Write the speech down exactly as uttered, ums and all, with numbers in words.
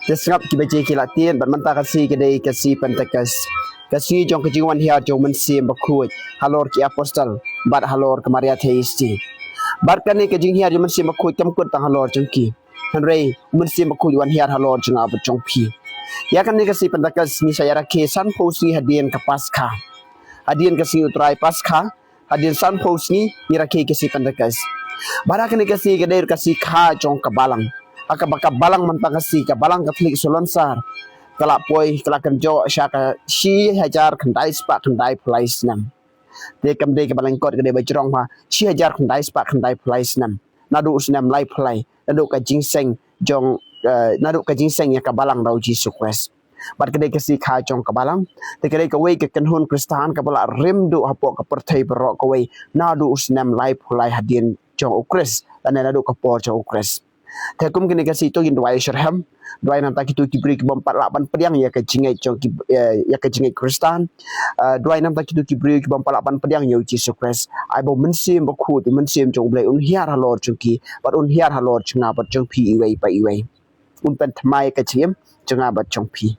Te sngap ki baje ki la tied, bad mynta ka sngi ka dei ka sngi Pentekost, ka sngi jong ka jingwan hiar jong u Mynsiem Bakhuid halor ki apostol bad halor ka Maria Theisotti. Bad kane ka jinghiar jong u Mynsiem Bakhuid kam kut tang halor jong ki, hynrei u Mynsiem Bakhuid u wan hiar halor jong nga bad jong phi. Ïa kane ka sngi Pentekost ngi sa ïa rakhe sanphew sngi hadien ka Paskha. Hadien ka sngi U Trai Paskha, hadien sanphew sngi ngi rakhe ka sngi Pentekost. Bad ha kane ka sngi ka dei ka sngi kha jong ka Balang. Ha kaba ka Balang mynta ka sngi, ka Balang Katholik Salonsar, ka la poi, ka la kynjoh sha ka shi hajar khyndai spah khyndai phew lai snem. Te kam dei kaba lyngkot, ka dei ba jrong, ha, shi hajar khyndai spah khyndai phew lai snem. Naduh u snem lai phew lai, naduh ka jingseng jong, eh, naduh ka jingseng ïa ka Balang da u Jisu Khrist. Bad ka dei ka sngi kha jong ka Balang. Te ka dei kawei ka kynhun Khristan kaba la rim duh hapoh ka pyrthei baroh kawei naduh u snem lai phew lai hadien jong u Khrist, lane naduh ka por jong u Khrist. Te kum kane ka sngi to ngin duwai syrhem, duwai namar kito ki briew ki bym pat lah ban pdiang ïa ka jingngeit jong ki, eh, ïa ka jingngeit Khristan. Eh, duwai namar kito ki briew ki bym pat lah ban pdiang ïa u Jisu Khrist. Ai ba u Mynsiem Bakhuid, u Mynsiem jong U Blei un hiar halor jong ki, bad un hiar halor jong nga bad jong phi iwei pa iwei. Un pynthymmai ïa ka jingim jong nga bad jong phi.